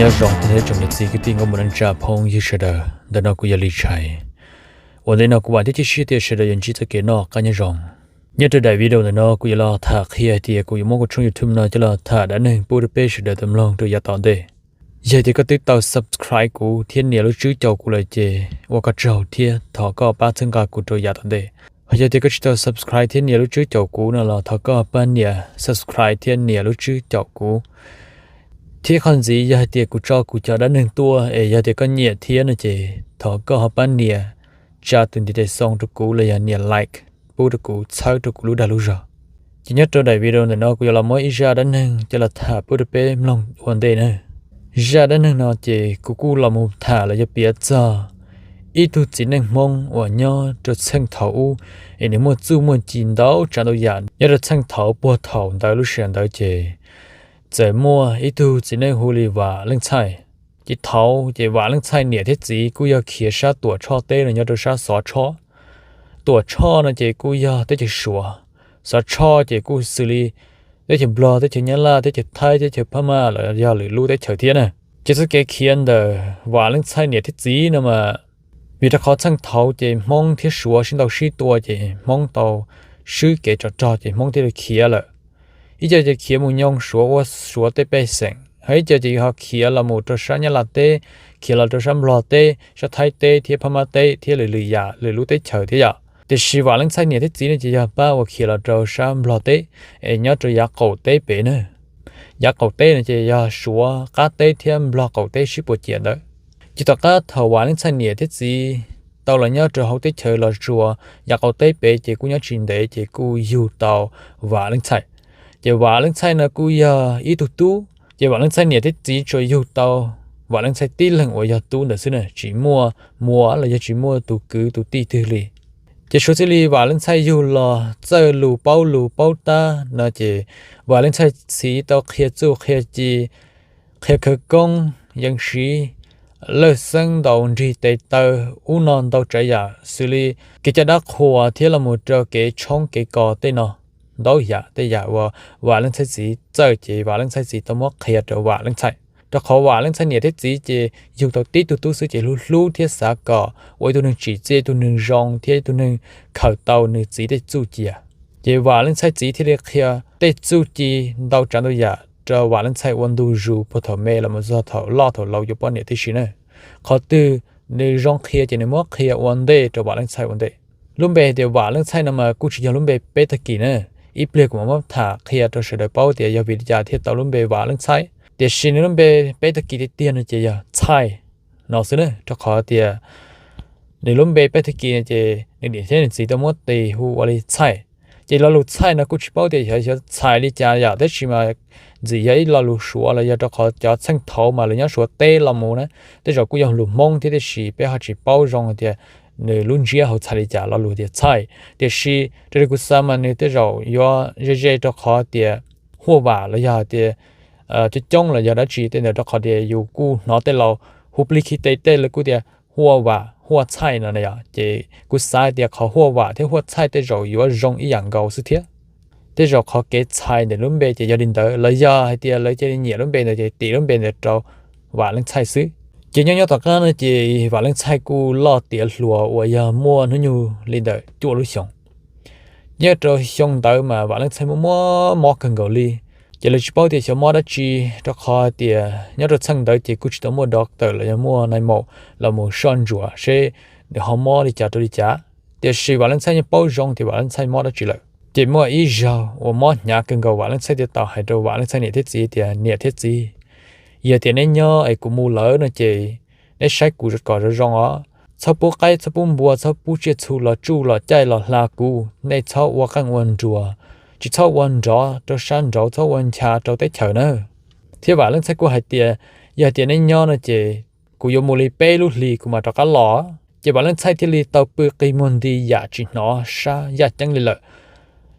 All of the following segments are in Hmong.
Nyob zoo tag nrho tsoom niam txiv kwv tij nkauj muam neej tsa phooj ywg sawv daws, ntawm no kuv yog Lis Tshais. Ua ntej no kuv vam thiab cia siab tias sawv daws yuav ntsib txoj kev noj qab nyob zoo. Nyob rau daim video ntawm no kuv yuav los tham qhia hais tias kuv yuav muab kuv tshooj YouTube no coj los tham dab neeg pub rau peb sawv daws tau mloog rau yav tom ntej. Yog tias koj twb tau subscribe kuv thiab nias lub tswb caum kuv lawm ces ua koj tsaug thiab thov koj pab txhawb nqa kuv rau yav tom ntej. Ho yog tias koj tsis tau subscribe thiab nias lub tswb caum kuv no los thov koj pab nias subscribe thiab nias lub tswb caum kuv. Thiab qhov ntxiv yog hais tias kuv tso kuv cov dab neeg tuaj es yog tias koj nyiam thiab no ces thov koj ho pab nias tsa tus ntiv tes xoo rau kuv los yog nias like pub rau kuv txhawb rau kuv lub dag lub zog. Ces nyob rau daim video ntawm no kuv yuav los muab ib zaj dab neeg coj los tham pub rau peb mloog ua ntej na. Zaj dab neeg no ces kuv kuj los mus tham los yog piav txog ib tug txiv neej Hmoob uas nyob rau txheej thaum ub es nws muaj txuj muaj ci ntau tsav ntau yam. Nyob rau txheej thaum puag thaum ntawd lub sij hawm ntawd ces txawm muaj ib tug txiv neej hu li Vam Leej Txhaij. Ces thaum ces Vam Leej Txhaij niam thiab txiv kuj yog khiav sab Tuam Tshoj teb los nyob rau sab Xov Tshoj. Tuam Tshoj no ces kuj yog teb chaws Suav, Xov Tshoj ces kuj xws li teb chaws Nplog, teb chaws Nyab Laj, teb chaws Thaib, teb chaws Phab Maj los yog lwm lub teb chaws thiab na. Ces txoj kev khiav ntawm Vam Leej Txhaij niam thiab txiv no mas vim rau qhov txheej thaum ces Hmoob thiab Suav sib ntaus sib tua ces Hmoob tau swb kev tsov rog ces Hmoob thiaj li khiav lawm. Ib co ces khiav mus nyoog Suav ua Suav tej pej xeem, ho ib co ces ho khiav los mus rau sab Nyab Laj teb, khiav los rau sab Nplog teb, sab Thaib teb thiab Phab Maj teb thiab lwm lwm yam lwm lub teb chaws thiab yom. Tiam sis Vam Leej Txhaij niam thiab txiv no ces yog pab uas khiav los rau sab Nplog teb, es nyob rau yav qaum teb pem na. Yav qaum teb no ces yog Suav qab teb thiab Nplog qaum teb sib puas ciam ntawd. Ces tom qab thaum Vam Leej Txhaij niam thiab txiv tau los nyob rau hauv teb chaws Los Tsuas yav qaum teb pem ces kuj nyob tsis ntev ces kuj yug tau Vam Leej Txhaij. Ces Vam Leej Txhaij no kuj yog ib tug tub, ces Vam Leej Txhaij niam thiab txiv tsuas yug tau Vam Leej Txhaij tib leeg uas yog tub ntawd xwb na, tsis muaj muam los yog tsis muaj tus kwv tus tij twg li. Ces suav txij li Vam Leej Txhaij yug los txawj lus paub lus paub tab no ces Vam Leej Txhaij txiv tau qhia txuj qhia ci, qhia khawv koob yeeb siv, lawj xeeb ntaus nrig tes taw, ub no ntau tsav yam xws li kev cai dab qhuas thiab los mus rau kev tshoob kev kos tej no. Ntau yam tej yam uas Vam Leej Txhaij txiv txawj ces Vam Leej Txhaij txiv tau muab qhia rau Vam Leej Txhaij, rau qhov Vam Leej Txhaij niam thiab txiv ces yug tau tib tug tub xwb ces hlub hlub thiab xav kom ua ib tug neeg tsim txiaj, ib tug neeg zoo thiab ib tug neeg khaws tau nws txiv tej txuj ci. Ces Vam Leej Txhaij txiv thiaj li qhia tej txuj ci ntau tsav ntau yam rau Vam Leej Txhaij ua ntu zus puag thaum me los mus txog thaum loj thaum laus yuav poj niam tib si na. Qhov twg nws zoo qhia ces nws muab qhia ua ntej rau Vam Leej Txhaij ua ntej. Lub npe hais tias Vam Leej Txhaij no mas kuj tsis yog lub npe peb tag kis na. Ib pliag kuv mam muab tham qhia rau sawv daws paub tias yog vim li cas thiaj tau lub npe Vam Leej Txhaij. Tiam sis nws lub npe peb tag kis tiag tiag no ces yog Txhaij no xwb na, rau qhov tias nws lub npe peb tag kis no ces nws niam thiab nws txiv tau muab tis hu ua li Txhaij. Ces lo lus Txhaij no kuj tsis paub tias yog xyov txhais li cas yom, tab sis mas ntxim yog ib lo lus Suav los yog rau qhov cov txheej thaud mas lawv nyob Suav teb los mus na, tej zaum kuj yog lus Hmoob thiab tiam sis peb ho tsis paub zoo hais tias nws lub ntsiab hauv txhais li cas lo lus tias Txhaij. Tiam sis raws li kuv xav mas nws tej zaum yuav ze ze rau qhov tias huaj vam los yog hais tias coob coob los yog dab tsi tej ntawd, rau qhov tias yus kuj hnov tej laus hu plig khi tes tej lawv kuj tias huaj vam huaj txhaij no na yom. Ces kuv xav hais tias qhov huaj vam thiab huaj txhaij tej zaum yuav zoo ib yam nkaus xwb thiab. Tej zaum qhov kev txhais ntawm lub npe ces yog li ntawd los yog hais tias lawv cia li nyiam lub npe ntawd ces tis lub npe ntawd rau Vam Leej Txhaij xwb. Ces nyob nyob tom qab no ces Vam Leej Txhaij kuj loj tiav hluas uas yog muaj hnub nyoog li ntawm cuaj lub xyoos. Nyob rau xyoo ntawd mas Vam Leej Txhaij muaj muaj mob kawg nkaus li. Ces lawv tsis paub tias xyov mob dab tsi, rau qhov tias nyob rau txheej ntawd ces kuj tsis tau muaj doctor los yog muaj nai maum los mus soj ntsuam seb nws ho mob li cas rau li cas. Tiam sis Vam Leej Txhaij yeej paub zoo tias Vam Leej Txhaij mob dab tsi lawm. Ces muaj ib zaug uas mob hnyav kawg nkaus Vam Leej Txhaij thiaj tau hais rau Vam Leej Txhaij niam thiab txiv tias, niam thiab txiv, yog tias neb nyob es kuv mus lawm no ces neb saib kuv kom zoo zoo os. Txhob pub qaib, txhob pub npua, txhob pub tsiaj txhu los tsuj los caij los hla kuv. Nej txhob ua qeej ua nruas, tsis txhob ua nrov rau sab nraud, txhob ua ncha rau teb chaws na. Thiab Vam Leej Txhaij kuj hais tias, yog tias neb nyob no ces kuv yuav mus li peb lub hlis kuv mam rov qab los. Ces Vam Leej Txhaij thiaj li tau pw qi muag nti yam tsis hnov sab yaj ceeb li lawm.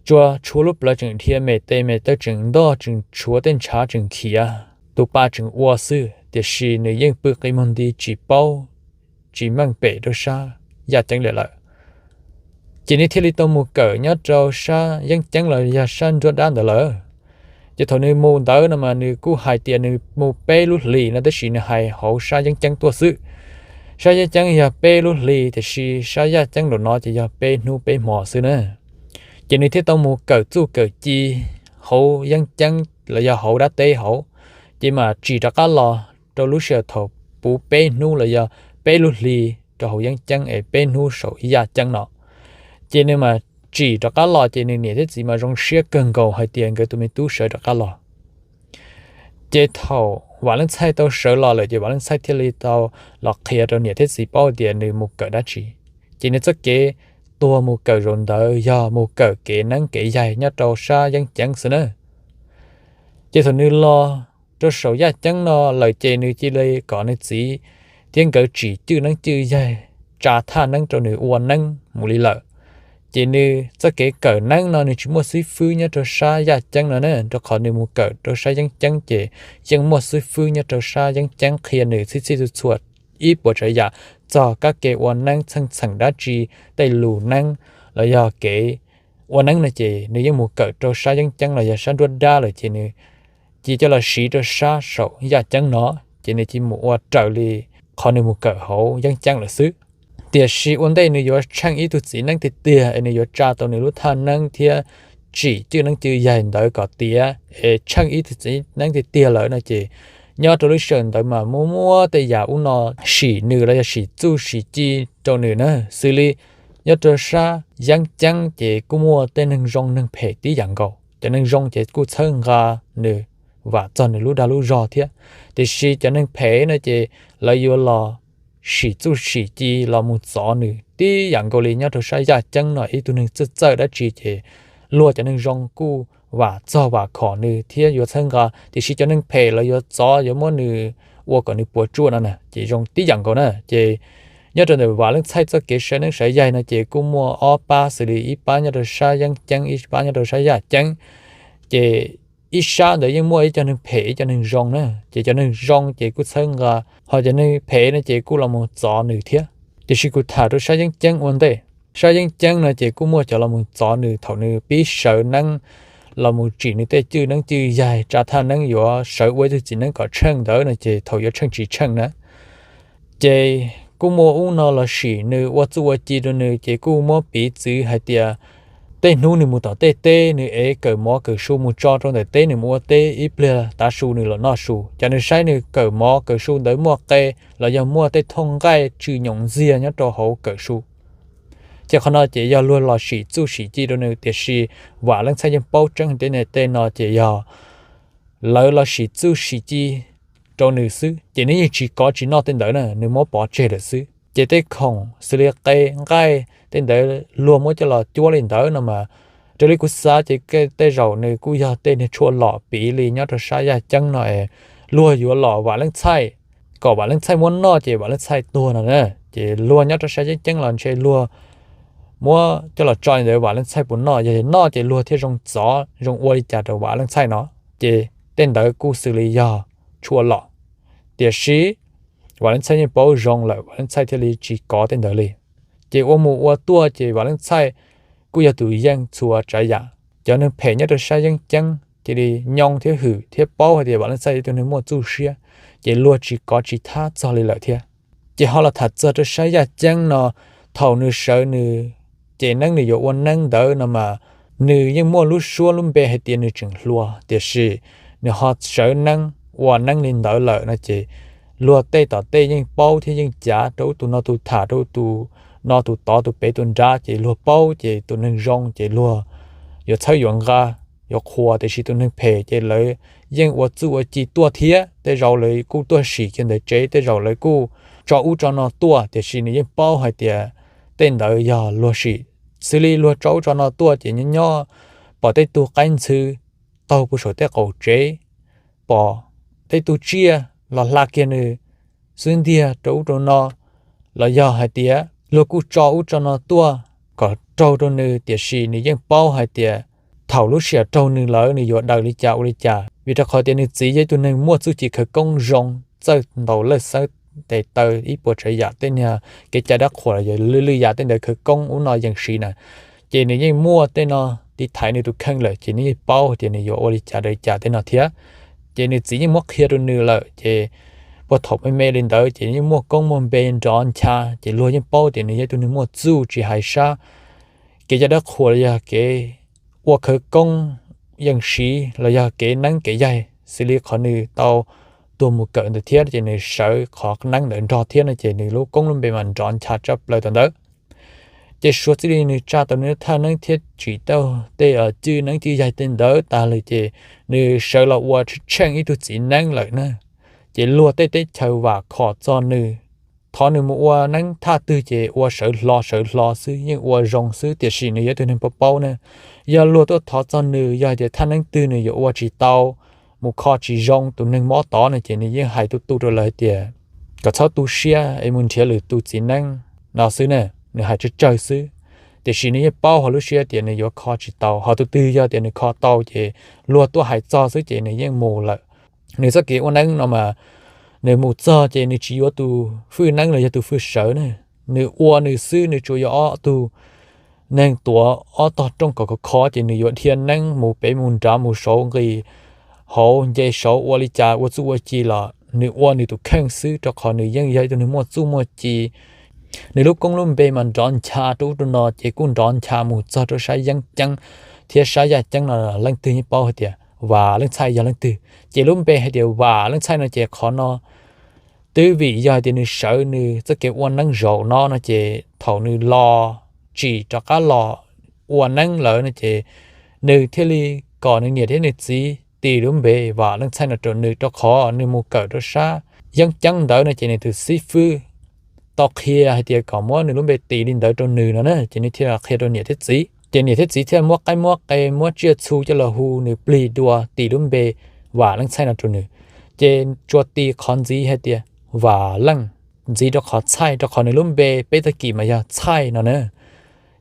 Tsuas tshuav lub plawv tseem dhia, me tes me taw tseem ntog, tseem tshuav tej ntshav tseem khiav, tus pa tseem ua xwb, tiam sis nws yeej pw qi muag nti tsis paub tsis meej pem rau sab yaj ceeb li lawm. Ces nws thiaj li tau mus kawm nyob rau sab yeeb ceeb los yog sab nruab dab ntawd lawm. Ces thaum nws mus ntawd no mas nws kuj hais tias nws mus peb lub hlis no, tab sis nws hais hauv sab yeeb ceeb tuaj xwb. Sab yeeb ceeb yog peb lub hlis, tiam sis sab yaj ceeb nraum no ces yog peb hnub peb hmo xwb na. Ces nws thiaj tau mus kawm txuj kawm ci hauv yeeb ceeb los yog hauv dab teb hauv, ces mam tsim rov qab los rau lub sij hawm thaum puv peb hnub los yog peb lub hli rau hauv yeeb ceeb es peb hnub saum ib yaj ceeb no. Ces nws mam tsim rov qab los, ces nws niam thiab txiv mas zoo siab kawg nkaus hais tias nkawd tus me tub sawv rov qab los. Ces thaum Vam Leej Txhaij tau sawv los lawm, ces Vam Leej Txhaij thiaj li tau los qhia rau niam thiab txiv paub tias nws mus kawm dab tsi. Ces nws txoj kev tuag mus kawm zaum ntawd yog mus kawm kev neeb kev yaig nyob rau sab yeeb ceeb xwb na. Ces thaum nws los rau saum yaj ceeb no lawm, ces nws cia li kom nws txiv thiab nkawd tsim cwj neeb cwj yaig, tsa thaj neeb rau nws ua neeb mus li lawm. Ces nws txoj kev kawm neeb no nws tsis muaj xib fwb nyob rau sab yaj ceeb no na, rau qhov nws mus kawm rau sab yeeb ceeb ces yeej muaj xib fwb nyob rau sab yeeb ceeb qhia nws txhij txhij txhua txhua ib puas tsav yam txog kab ke ua neeb, txheej txheem dab tsi, tej lus neeb los yog kev ua neeb no, ces nws yeej mus kawm rau sab yeeb ceeb los yog sab nruab dab lawm, ces nws cia coj los siv rau sab saum yaj ceeb no, ces nws cia mus ua raws li qhov nws mus kawm hauv yeeb ceeb lawm xwb. Tiam sis ua ntej nws yuav tsheej ib tug txiv neeb tiag tiag es nws yuav tsa tau nws lub thaj neeb thiab tsim cwj neeb cwj yaig ntawd kom tiav es tsheej ib tug txiv neeb tiag tiag lawm no, ces nyob rau lub sij hawm ntawd mas muaj muab tej yam ub no sim nws los yog sim txuj sim ci rau nws na, xws li nyob rau sab yeeb ceeb ces kuj muaj tej neeg zoo neeg phem tib yam nkaus. Cov neeg zoo ces kuj txhawb nqa nws, vam txog nws lub dag lub zog thiab, tiam sis cov neeg phem no ces lawv yuav los sim txuj sim ci los mus txov nws tib yam nkaus li nyob rau sab yaj ceeb no. Ib tug neeg txawj txawj dab tsi ces luag cov neeg zoo kuj vam txog vam khom nws thiab yuav txhawb nqa, tiam sis cov neeg phem lawv yuav txov yuav muab nws ua kom nws puas tsuaj no na, ces zoo tib yam nkaus na. Ces nyob rau ntawm Vam Leej Txhaij txoj kev sawv neeb sawv yaig no ces kuj muaj ob pab xws li ib pab nyob rau sab yeeb ceeb, ib pab nyob rau sab yaj ceeb. Ces ib sab ntawd yeej muaj ib co neeg phem ib co neeg zoo na, ces cov neeg zoo ces kuj txhawb nqa, ho cov neeg phem no ces kuj los mus txov nws thiab. Tiam sis kuv tham rau sab yeeb ceeb ua ntej. Sab yeeb ceeb no ces kuj muaj cov los mus txov nws thaum nws pib sawv neeb los mus tsim nws tej cwj neeb cwj yaig, tsa thaj neeb yuav sawv ua ib tug txiv neeb kom tsheej ntawd no, ces thaum yuav tsheej tsis tsheej na, ces kuj muaj ub no los sim nws, ua txuj ua ci rau nws, ces kuj muab piv txwv hais tias tej hnub nws mus tom tej teb, nws ev kawm mov kawm su mus tso rau ntawm teb, nws mus ua teb ib pliag tav su nws los noj su. Ces nws saib nws kawm mov kawm su ntawd muaj qe los yog muaj tej thooj nqaij tsw nyoos ntxiag nyob rau hauv kawm su. Ces qhov no ces yog luag los sim txuj sim ci rau nws, tiam sis Vam Leej Txhaij yeej paub tseeb tias tej no ces yog lawv los sim txuj sim ci rau nws xwb, ces nws yeej tsis kov tsis noj tej ntawd na, nws muab pov tseg lawm xwb. Ces tej khoom xws li qe, nqaij tej ntawd luag muab coj los cuab li ntawd no mas, raws li kuv xav ces tej zaum nws kuj yog tej niag tshuaj lom piv li nyob rau sab yaj ceeb no es luag yuav lom Vam Leej Txhaij, kom Vam Leej Txhaij muab noj ces Vam Leej Txhaij tuag no na. Ces luag nyob rau sab yeeb ceeb los ntshe luag muab coj los tso li ntawd Vam Leej Txhaij puas noj, yog noj ces luag thiaj zoo txov zoo ua li cas rau Vam Leej Txhaij no. Ces tej ntawd kuj xws li yog tshuaj lom, tiam sis Vam Leej Txhaij yeej paub zoo lawm, Vam Leej Txhaij thiaj li tsis kov tej ntawd li. Ces ua mus ua tuaj ces Vam Leej Txhaij kuj yog tus yeej txhua tsav yam. Cov neeg phem nyob rau sab yeeb ceeb cia li nyoo thiab hwm thiab paub hais tias Vam Leej Txhaij yog tus neeg muaj txuj siab, ces luag tsis kov tsis thab txog li lawm thiab. Ces ho los tham txog rau sab yaj ceeb no, thaum nws sawv nws ces neeb nws yuav ua neeb ntawd no mas, nws yeej muaj lub suab lub npe hais tias nws tseem hluas, tiam sis nws ho sawv neeb ua neeb li ntawd lawm no ces luag tej tom tej yeej paub thiab yeej cav rau ub tus no tus tham rau ub tus no tus tod tus pem tus nrad, ces luag paub ces tus neeg zoo ces luag yuav txhawb yuav nqa, yuav qhuas, tiam sis tus neeg phem ces lawv yeej ua txuj ua ci tuaj thiab. Tej zaum lawv kuj tuaj sim kiag ntawm tsev, tej zaum lawv kuj tso ub tso no tuaj, tiam sis nws yeej paub hais tias tej ntawd yog luag sim. Xws li luag tso ub tso no tuaj ces nyob nyob pom tej tug qaib ntxhw taug puag saum tej qaum tsev, pom tej tug tsiaj los hla kiag nws xwb ntiag rau ub rau no, los yog hais tias luag kuj tso ub tso no tuaj kom raug rau nws, tiam sis nws yeej paub hais tias thaum lub sij hawm raug nws lawm nws yuav daws li cas ua li cas, vim rau qhov tias nws txiv yog ib tug neeg muaj txuj ci khawv koob zoo, txawj ntaus lawj xawb tes taw ib puas tsav yam, tej niag kev cai dab qhuas los yog lwj lwj yam tej ntawd khawv koob ub no yeej siv na. Ces nws yeej muaj tej no tiv thaiv nws tus kheej lawm, ces nws yeej paub tias nws yuav ua li cas rau li cas tej no thiab. Ces nws txiv yeej muab qhia rau nws lawm, ces puag thaum me me li ntawd ces yeej muaj koob muaj npe nrov ncha, ces luag yeej paub tias nws yog ib tug neeg muaj txuj tsis hais sab kev cai dab qhuas los yog kev ua khawv koob yeej siv los yog kev neeb kev yaig, xws li qhov nws tau tuag mus kawm ntawd thiab, ces nws sawv qhov neeb ntawd nrog thiab no, ces nws lub koob lub npe mas nrov ncha tshaj plaws tam ntawd. Ces suav txij li nws tsa tau nws thaj neeb thiab tsim tau tej cwj neeb cwj yaig tej ntawd tag lawm, ces nws sawv los ua tsheej ib tug txiv neeb lawm na. Ces luag tej teb chaws vam khom txog nws, thov nws mus ua neeb thaj twg ces ua sawv hlo sawv hlo xwb, yeej ua zoo xwb, tiam sis nws yog ib tug neeg paub paub na. Yog luag tuaj thov txog nws, yog hais tias thaj neeb twg nws yuav ua tsis tau, mus kho tsis zoo tus neeg mob tod no, ces nws yeej hais tu tu rau lawv hais tias kom txhob tu siab es mus nrhiav lwm tus txiv neeb no xwb na. Nws hais tsawg tsawg xwb, tiam sis nws yeej paub hauv lub siab tias nws yuav kho tsis tau. Ho tus twg yog tias nws kho tau ces luag tuaj hais txog xwb ces nws yeej mus lawm. Nws txoj kev ua neeb no mas nws mus txog ces nws tsis yuav tus fwj neeb los yog tus fwj sawv ne. Nws ua nws xwb, nws tsuas yuav ob tug neeg tuav ob tog rooj kom khov khov, ces nws yuav dhia neeb mus pem mus nrad mus saud nqis hauv nce saud ua li cas ua txuj ua ci los nws ua nws tus kheej xwb, rau qhov nws yeej yog ib tug neeg muaj txuj muaj ci. Nws lub koob lub npe mas nrov ncha rau ub rau no, ces kuj nrov ncha mus txog rau sab yeeb ceeb thiab sab yaj ceeb no, leej twg yeej paub hais tias Vam Leej Txhaij yog leej twg. Ces lub npe hais tias Vam Leej Txhaij no ces qhov no twb vim yog hais tias nws sawv nws txoj kev ua neeb zaum no no, ces thaum nws los tsim rov qab los ua neeb lawm no ces nws thiaj li kom nws niam thiab nws txiv tis lub npe Vam Leej Txhaij no rau nws, rau qhov nws mus kawm rau sab yeeb ceeb ntawd no ces nws tus xib fwb tau qhia hais tias kom muab nws lub npe tis li ntawd rau nws no na, ces nws thiaj qhia rau niam thiab txiv. Ces niam thiab txiv thiaj muab qaib muab qe muab tsiaj txhu coj los hu nws plig dua tis lub npe Vam Leej Txhaij no rau nws. Ces tsuas tis qhov ntxiv hais tias Vam Leej, ntxiv rau qhov Txhaij, rau qhov nws lub npe peb tag kis mas yog Txhaij no na.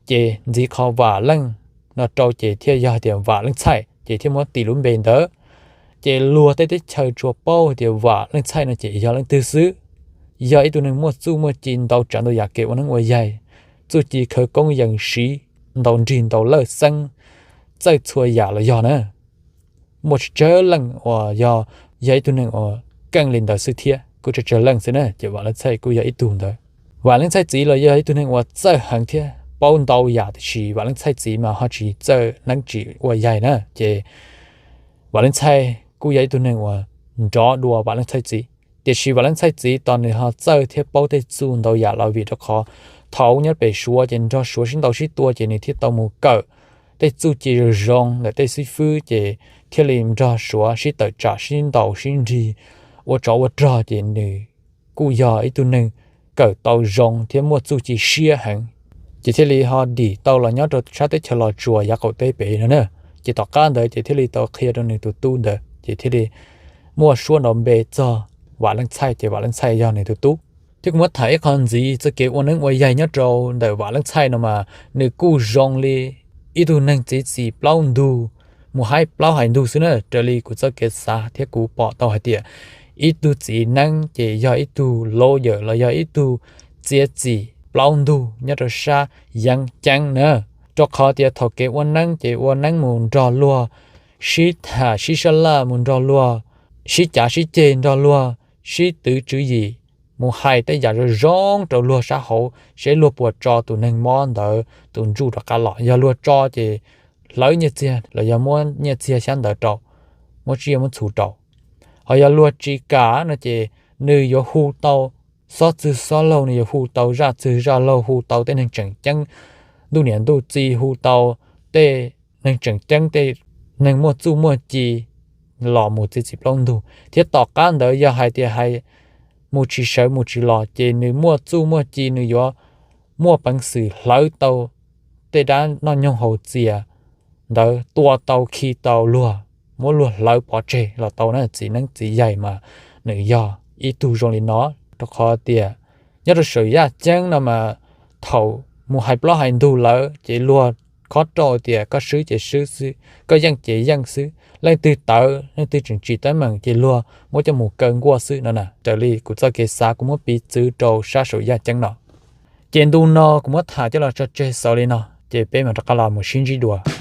Ces ntxiv qhov Vam Leej no rau ces thiaj yog hais tias Vam Leej Txhaij, ces thiaj muab tis lub npe ntawd. Ces luag tej teb chaws tsuas paub hais tias Vam Leej Txhaij no ces yog leej twg xwb. Yog ib tug neeg muaj txuj muaj ci ntau tsav ntau yam kev ua neeb ua yaig, txuj ci khawv koob yees siv ntau nrig ntau lawj xeeb, txawj txhua yam los yog na. Muaj tsawg tsawg leej uas yog, yog ib tug neeg uas keej li ntawd xwb thiab, kuj tsawg tsawg leej xwb na, ces Vam Leej Txhaij kuj yog ib tug ntawd. Vam Leej Txhaij txiv los yog ib tug neeg uas txawj heev thiab paub ntau yam, tiam sis Vam Leej Txhaij txiv mas ho tsis txawj neeb tsis ua yaig na, ces Vam Leej Txhaij kuj yog ib tug neeg uas nrov dua Vam Leej Txhaij txiv. Tiam sis Vam Leej Txhaij txiv tos nws ho txawj thiab paub tej txuj ntau yam los vim rau qhov thaum nyob pem Suav ces nrog Suav sib ntaus sib tua ces nws thiaj tau mus kawm tej txuj ci zoo zoo ntawm tej xib fwb ces thiaj li nrog Suav sib tawm tsam sib ntaus sib nrig ua tsov ua rog ces nws kuj yog ib tug neeg kawm tau zoo thiab muaj txuj ci siab heev. Ces thiaj li ho dim tau los nyob rau sab teb chaws Los Tsuas yav qaum teb pem no na. Ces tom qab ntawd ces thiaj li tau qhia rau nws tus tub ntawd ces thiaj li muaj suab nrov npe txog Vam Leej Txhaij ces Vam Leej Txhaij yog nws tus tub. Thiab kuv muab tham ib qho ntxiv txoj kev ua neeb ua yaig nyob rau ntawm Vam Leej Txhaij no mas nws kuj zoo li ib tug neeg txiav txim plaub ntug, mus haib plaub hais ntug xwb na. Raws li kuv txoj kev xav thiab kuv pom tau hais tias ib tug txiv neeb ces yog ib tug lawyer los yog ib tug txiav txim plaub ntug nyob rau sab yeeb ceeb na. Rau qhov tias thaum kev ua neeb ces ua neeb mus nrog luag sib tham sib sab laj, mus nrog luag sib cav sib ceg, nrog luag sib twv tswv yim, mus hais tej yam zoo zoo rau luag sab hauv seb luag puas tso tus neeg mob ntawd tus ntsuj rov qab los. Yog luag tso ces hlawv nyiaj txiag los yog muab nyiaj txiag xyab ntawv rau, muab tsiaj muab txhu rau. Ho yog luag tsis kam no ces nws yuav hu tau xob txwg xob laug, nws yuav hu tau zaj txwg zaj laug, hu tau tej neeg tseem ceeb ntuj niam ntuj txiv, hu tau tej neeg tseem ceeb tej neeg muaj txuj muaj ci los mus txiav txim plaub ntug. Thiab tom qab ntawd yog hais tias hais mus tsis sawv mus tsis los ces nws muaj txuj muaj ci nws yuav muaj peev xwm hlawv tau tej dab noj nyoog haus txias ntawd, tua tau khi tau luag, muab luag hlawv pov tseg los tau na. Txiv neeb txiv yaig mas nws yog ib tug zoo li no, rau qhov tias nyob rau saum yaj ceeb no mas thaum mus hais plaub hais ntug lawm ces luag khob rau tias koj swb ces swb xwb, koj yeej ces yeej xwb. Leej twg tawv leej twg tseem tsis teeb meem ces luag muab coj mus kaw nkuaj xwb no na. Raws li kuv txoj kev xav kuv muab piv txwv rau sab saum yaj ceeb no. Ces ntu no kuv muab tham coj los tso tseg xaus li no. Ces peb mam rov qab los mus sib ntsib dua.